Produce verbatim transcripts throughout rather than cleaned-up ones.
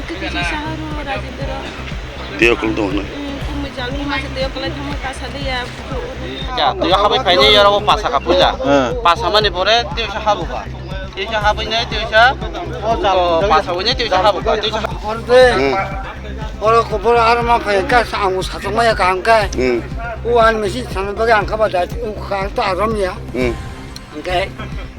Kiki saharu Rajendra. Tio kul dong na. Hmm, kumui jalmi masa tio kala thangma kasa dia. Ya, tio habai paine yoro pasa ka puja. Hmm. Pasa mani pore tio sa habu ka. Tio sa habai ne tio sa. Oh, pasa wine tio sa habu ka. Tio sa. Orde. Hmm. Oro ko boro aro ma phai ka sa angu sa tong maya ka ang ka. Hmm. U an mesi sana bagi ang ka ba da u ka to arom ya. Hmm. Hingke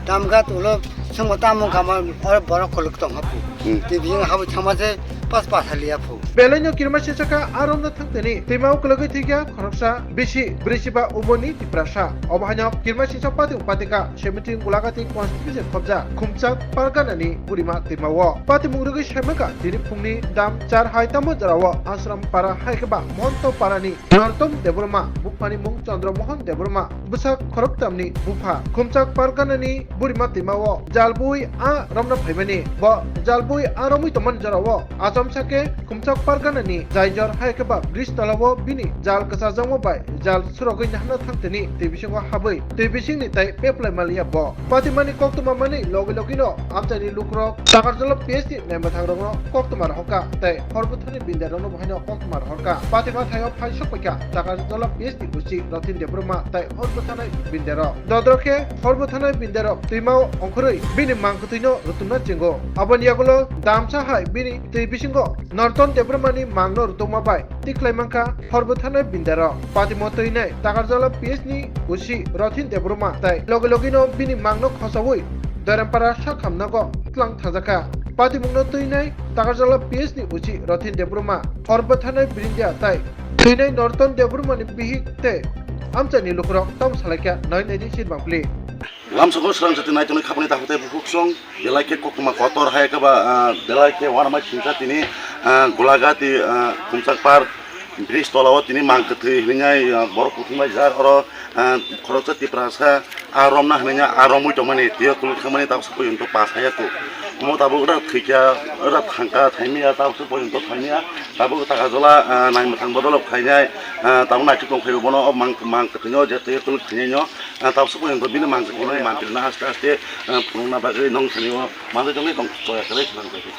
tamga tulo sengmo tamo kama oro borok kolok tong hapu. Hmm. Tei bini haboi thangma se pas pas haliya phu. Belai no kirma sisaka aromno thangteni twima ukulogwi thwikya khoroksa bisi brisiba umorni Tiprasa. Obo haino kirma sisa pati upatika seventeen Gulagati constituency khobja Khumchak Parganani Burima twima o. Pati mungrogwi saimaka tini phungni dam char hai tamo jorao Ashram Para hai khe ba Monto Parani Norton Debbarma, buphani mung Chandra Mohan Debbarma, bwsa khoroktamni bupha. Khumchak Parganani Burima twima o jalbui a romna phaimani. Bo jalbui a romwi tongmani jorao achomsa khe Khumchak Parganani Jaijor hai khe ba bridge tola o bini jal kwchajagma bai jal surogwi nahana thangtini twi bisingo habwi twi bisingni tai peplai maliya bo. Patimani koktwma mani logi logino amchaini lukurok Takarjala P S ni naimwthangrokno koktwma rohorkha tei hor bwthani bindarokno bo haino koktwma rohorkha. Patima thaio phai sokpaikha Takarjala P S ni busi Rothin Debbarma tei hor bwthanai bindarok. Dodrok khe hor bwthanai bindarok twimao ongkhorwi bini mangkwthwino rutumna chingo. Aboni yagulo damsa hai bini twi bisingo Norton Debbarmani mangno rutukma bai tiklai mankha hor bwthanai bindarok. Patimo twinai Takarjala P S ni busi Rothin Debbarma tei logi logino bini mangno khosaui Doirampara sakhamnago tlang thangjakha. Patimungno twinai Takarjala P S ni busi Rothin Debbarma, hor bwthanai Brindia tei thwinai Norton Debbarmani bihik tei amchaini lukurok tamo salaikha nai naidi sir bangpli. Lamsongo swrang jati naitonwi khapani takhuk tei bukhuk song, belai khe koktwma kotor hai khe ba, ah, belai khe uanama singcha tini, ah, Gulagati, ah, Khumchak Par bridge tola o tini mangkwthwi hinwi, ah, borok kuthumlaijak oro, ah, khoroksa Tiprasa, ah, romna hinwi, ah, romwi tongmani twiyo kuluk thangmani tabuk se poyonto pa saya kuk. Omo tabuk ora thwikha, ora thangkha, thaimya, tabuk se poyonto thaimya, tabuk Takarjala, ah, naimwthang bodolok khainai, ah, tabuk naitugwi tongkhaio bono o mang-, mangkwthwino je twiyo kuluk khainaino. Ah, tabuk se poyonto bini mangkwthwino mangkwthwino aste aste, ah, phunukna bagwi nong thani o manjak tongwi tong choya kwrwi swnam kwrwi.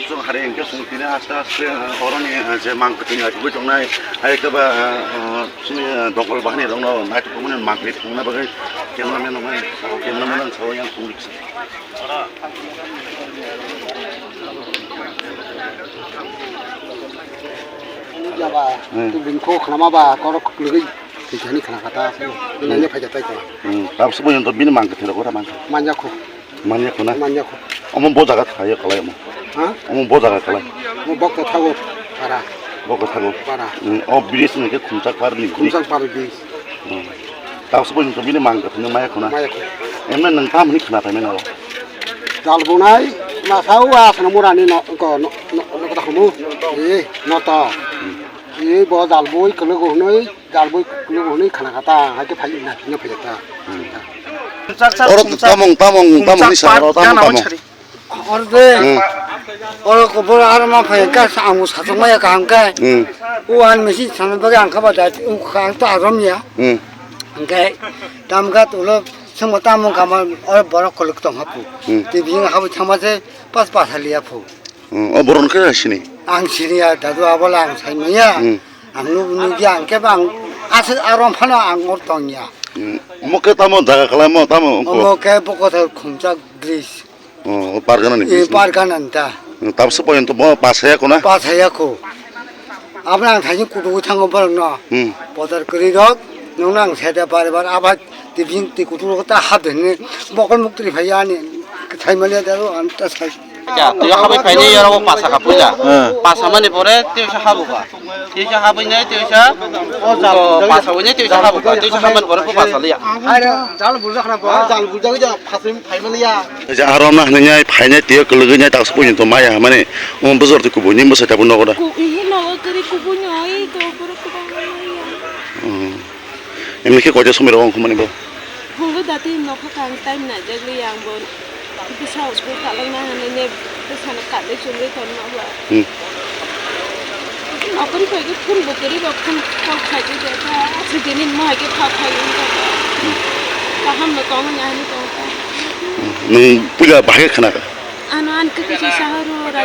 Chwng hari hwnkhe chwng tini aste aste, ah, oroni, ah, je mangkwthwini achugwi tongnai, hai khe ba, ah, ah, chini, ah, dongkol bahani rokno naitugmani mangkwthwi phunukna bagwi cameraman rok nai, cameraman rok sawi yang phunuksa. Jaba, hmm, tu bingkho khnama ba korok kwlwgwi. Twi thani khna kha ta, hmm, nanya phaikha tai kha. Hmm, tabuk se poyonto bini mangkwthwi rok ora mangkha. Manya kho. Manya kho na? Manya kho. Omo bo jaga thaya kalai omo. Ha? Omo bo jaga kalai. Omo bok thago para. Bok thago. Para. Hmm, o bridge ni khe Khumchak Par ni bridge. Khumchak Par bridge. Hmm. Tabuk se poyonto bini mangkwthwi no maya kho na? Maya kho. Emne nwng tamo hwnwi khna phaimani oro? Jal bunai masa o aswk no mura ni no ko no no ko ta khumu. Eh, no to. Hmm. Eh, bo jal bui kwlwgo hwnwi. Jalbui kwlwgo hwnwi khna kha ta, hai khe phai na, phai ta. Hmm. Oro tamung, tamung, tamung ni sara oro tamung, tamung. Orde. Hmm. Oro ko boro aro ma phai ka sa, ang satung maya kaham khe. Hmm. O an mesi sana bagwi ang kha ba da, ang to arom ya. Hmm. Hingke tamga tulo sengmo tamung kama oro borok kolok tong hapu. Hmm. Tei bini habu thangma se pas pas haliya phu. Hmm, o borok no khe sini? Ang sini ya, dadu abola ang sai manya. Hmm. Ang nuk nukya ang khe bang aswk arom phano ang or tongya. Hmm. Omo khe tamo jaga kalaimo tamo ongkho? Omo khe Bokothar Khumchak bridge. Oh, o pargana ni bridge. Pargana ni ta. Hmm, tabse poyonto bo pasaya kho na? Pasaya kho. Abra ang thaini kudu thango borok no. Hmm. Bodar kwrwi rok nung nang sede bar bar abat tibing ti kudu rok ta hab de ne bokol muk tri phai ani thai mane da ro an ta sai. Ya, twi habai phai ne yoro pasa ka puja. Hmm. Pasa mani pore twi sa habu ka. Twi sa habai ne twi sa. O pasa wai ne twi sa habu ka. Twi sa habai pore ko pasa liya. Aire jal bulja khana bo. Jal bulja ja phasim phai maliya. Ja aro na hwnwi nai phai nai twi kwlwgwi nai ta sui to maya mani. O bujor twi kubuni bwsai ta bo nogo da. Ku ihi nogo kari kubuni oi to boro kubang maliya. Hmm. Emni khe koita somoi rok ongkhormani bo? Phungo dati nokha kang time naijak liya ang bo. Bwsa school kalangna hinwi ne bwsano kadai chumui tonma ba. Hmm. Nokoni phaikhe phone bo kwrwi ba phone call khaidi de ta. Aswk dini mo hai khe pha phai wngkha. Hmm. Kaham no tongmani ahini tongkha. Hmm. Nwng puila bahai khe khna kha? Ano ani khe kaisa saha rw ra.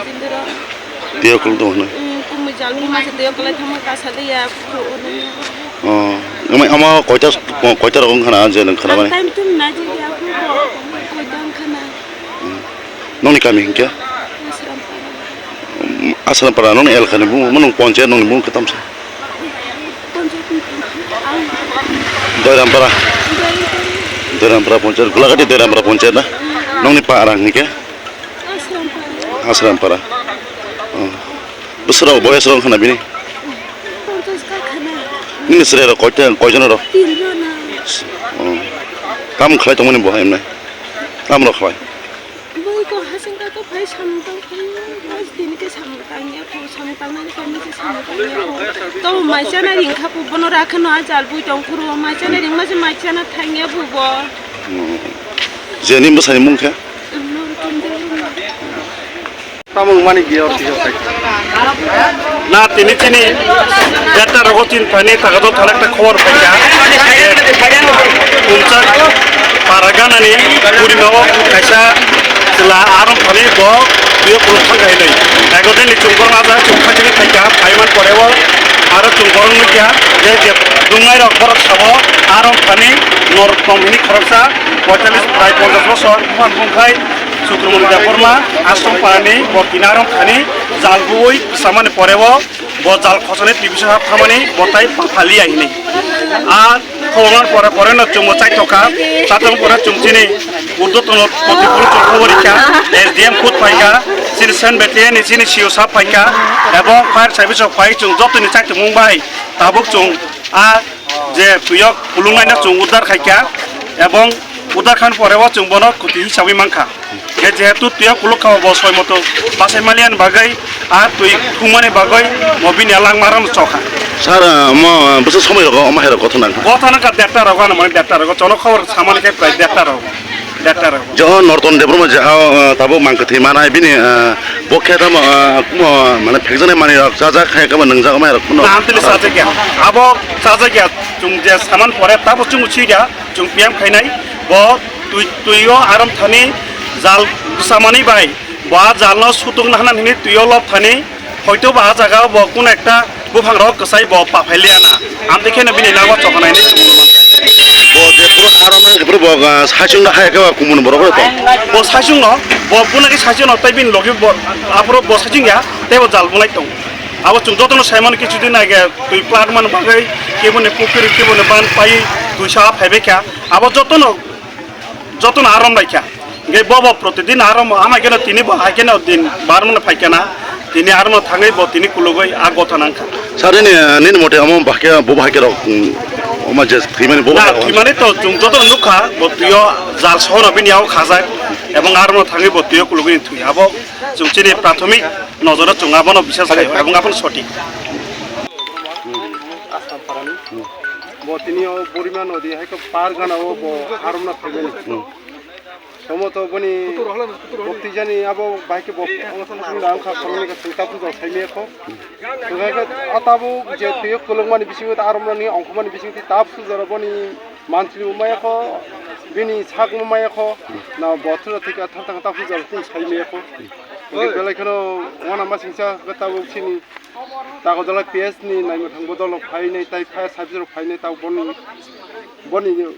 Twiyo kuluk tong hwnwi. Kumui jalni masa twiyo kulai thangma kasa liya. Oh, ama, ama koita, koita rok wngkha na je nang khana mani? Time tum na je ya ko koita wngkha na. Nongni kami hinkhe? Asrampara. Asrampara nongni elkhani bumung, nong ponchayat nongni bumung kwtamsa? Doirampara. Doirampara ponchayat, Gulagati Doirampara ponchayat na? Nongni para hinkhe? Asrampara. Oh. Bwswk rok, boyas rok wngkha na bini? Nini chwrai rok koita, koijon rok? Oh. Tamo khlai tongmani bo hai mwnai? Tamo rok khlai? Bui ko hasing ka to phai samung tang phai, mas din ke samung tang ya ko, samung tang nani kami ke samung tang ya ko. To mai chana ring kha pu bono rakha no ajal bui tong kuro, mai chana ring ma se mai chana thang ya bu bo. Hmm. Je ni bwsani mung khe? Nor tong de. Tamo mani biyo tiyo kai. Na tini tini jata rogo tin thani tagado thalak ta khobor paikha. Pumchak para ganani purima o kaisa chwla arom thani bo biyo puluk thang kai nai. Tago deni chungkor maja chungkha chini paikha paiman pore o aro chungkor nukya je je dungai rok borok sabo arom thani nor tong hini khoroksa poitalis prai ponchas bosor bumang bumkhai Sukrumoni Debbarma, Ashram Parani, Bortini Aram Thani, jal bui samani porebo, bo jal khosani tibisa hap thamani, botai pathaliya hini. A khobongan pore pore no chungo chaitokha, chatong pore chung chini, urdo tono kotipuru chung khoborikha, S D M khut phaikha, chini sen betliya ni chini C O sab phaikha, ebong fire service rok phai chung jotoni chaitomung bai, tabuk chung a je tuyok kulungnai no chung uddar khaikha, ebong uddar khan pore o chung bono kuti hisabi mankha. Khe jehetu tuya kuluk kha bo soi moto pasai malian bagwi a twi thumani bagwi mo bini alang maram chokha. Sir, ah, mo, ah, bwsa somoi rogo, omo hai rok gotho nang kha? Gotho nang kha derta rogo, ano mani derta rogo, chono khobor samani khe prai derta rogo, derta rogo. Jo Norton Debbarma je, ah, ah, tabuk mang kwthwi manai bini, ah, bo khe tamo, ah, kumo, mane phekjaknai manwi rok chajak hai khe bo nwngjak omo hai rok phano. Nahantili sajak ya. Abo sajak ya, chung je saman pore tabo chung uchi ya. Chwng piyam khainai, bo twi, twi o aram thani jal bwsamani bai, bo a jal no sutung nahana hini twi o lob thani, hoito ba a jaga o bo kun ekta buphang rok kwchai bo paphai liya na, amtwi kheno bini nango chokhanai hinwi chwng nukha. Bo je phuru aram nani phuru bo, ah, saichung da hai khe ba kumun borok rok to. Bo saichung no, bo buna khe saichung no tei bini logi bo aphuru bo saichung ya, tei bo jal bunai tongo. Abo chwng jotono saimano kichu din age twi plat man bagwi keboni pukiri keboni ban pai twi sa phaibai kha. Abo jotono, jotono arom bai kha. Hingke bobo protidin arom, ama keno tini bo hai keno din barmano phai kha na. Tini arom thangwi bo tini kulugwi a gotha nang kha. Sir, nini, nini mote omo bahai khe, bo bahai khe rok, um, omo je thwimani bo bahai khe rok. Thwimani to chwng joto nukha, bo twiyo jal sohono bini yago khajak, ebong arom thangwi bo twiyo kulugwi thwi. Abo chwng chini prathomik nojoro chwng abono bisas khaio, ebong abono sotik. Asam parani. Bo tini o Burima nodi hai khe par gana o bo aromna phaimani. Hmm. Tomo to boni bokti jani abo bahai khe bo ang kha samani khe thangta puja saimaya kho. Hingkhe a tabuk je twiyo kolokmani bisingo ta aromnani ongkhormani bisingtwi ta puja rok boni mantri bo maya kho, bini sak bo maya kho, na bothro thika thang thang ta puja rok tini saimaya kho. Hingkhe belai kheno wana masingcha khe tabuk chini Tagodala P S ni naimwthang bodol rok phainai, tai fire service rok phainai, tabuk boni, boni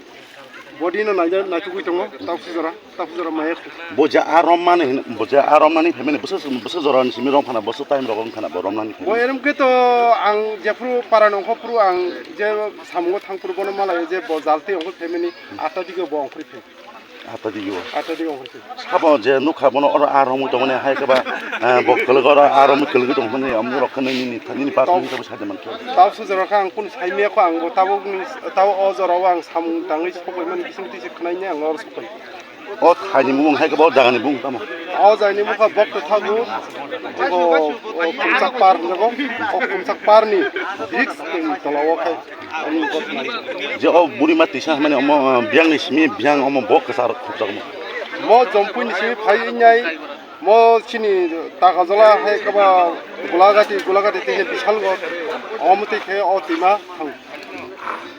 body no naina, naitugwi tongo, tabuk sijora, tabuk sijora maya kho. Bo je a romani hin, bo je a romani phaimani bwsa, bwsa jora ni simi rom phana, bwsa time rogo wng phana bo romnani Bo phaimani. Erem khe to ang jephuru para ni ongkho phuru ang je samungo thang phuru bono malaio je bo jaltwi ongkho phaimani atta dige bo ongkhorwi phai. Atta dige o. Atta dige ongkhorwi phai. Sabo je nukha bono oro a romwi tongmani hai khe ba, eh, bo kwlwk oro a romwi kwlwgwi tongmani amung rok khe nini, nini, nini personal hisabe saida mankhe. Tabuk sijora khe ang kunu saimaya kho ang bo tabuk ni, tabuk o jorao ang samung tangwi sokoi mani bising twi se khnaini ang oro sokoi. O thaini bumung hai khe bo jagani bumung tamo? O jagani bumung khe bok kwthago, o, o Kumchak par hinjago, o Kumchak par ni risk ni tola o khai ani bok nai. Je o buri ma tisa mane omo, ah, biyang ni simi biyang omo bok kwchar khopjak mo. Mo Jompui ni simi phai nai, mo chini Tagojola hai khe ba Golagati, Golagati tei Bisalgor, omo tei khe o twima thang.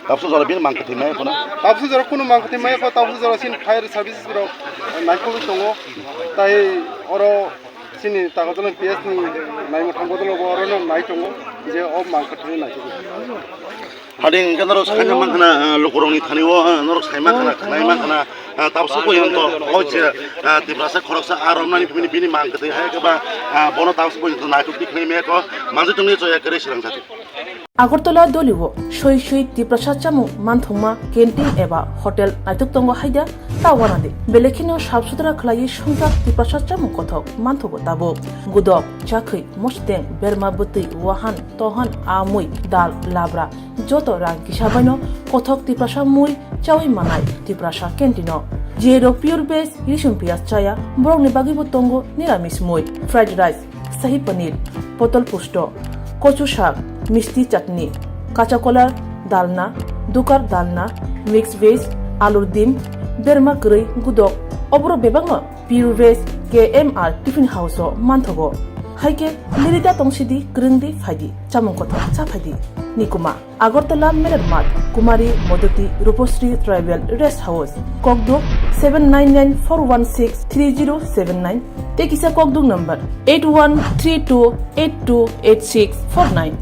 Tabuksa jora bini mang kwthwi maya phano? Tabuksa jora kunu mang kwthwi maya pho, tabuksa jora chini fire services rok naikholwi tongo. Tai oro Chini Takarjala P S ni naimwthang bodol bo orono nai tongo je o mang kwthangwi naisidi. Hading hwnkhe norok saina mankha na, ah, lukurokni thani o, ah, norok sai mankha na, khnai mankha na, ah, tabuk poyonto o je, ah, Tiprasa khoroksa a romnani bini, bini mang kwthwi hai khe ba, ah, bono tabuk poyonto naitok tikhlai maya kho manjui tongni choya kwrwi swrang jati. Agartala dolio soi soi Tiprasa chamung manthokma canteen eba hotel naitok tongo haida ta wanadi. Belai kheno sap sutra khlaiwi songchak Tiprasa chamung kothok manthogo tabuk. Gudok, chakhwi, mosteng, berma bwtwi, wahan, tohan, amui, dal, labra, joto rang kisa baino kothok Tiprasa mui chawi manai Tiprasa canteen-o. Jerok pure veg, risum piyaj chaya, borokni bagwibo tongo niramis mui, fried rice, sahi paneer, potol pusto, kochu sak, misti chutney, kacha kolar, dalna, dukar dalna, mix veg, alur dim, berma kwrwi, gudok, oborok bebakno pure veg K M R Tiffin House-o manthogo. Haikhe lirida tongsidi, kwrwngdi phaidi, chamung kothok cha phaidi. Nikuma. Agartala Meler Math, Kumari Modoti Rupasri Tribal Rest House, Kokduk seven nine nine four one six three zero seven nine, tei kisa Kokduk number eight one three two eight two eight six four nine.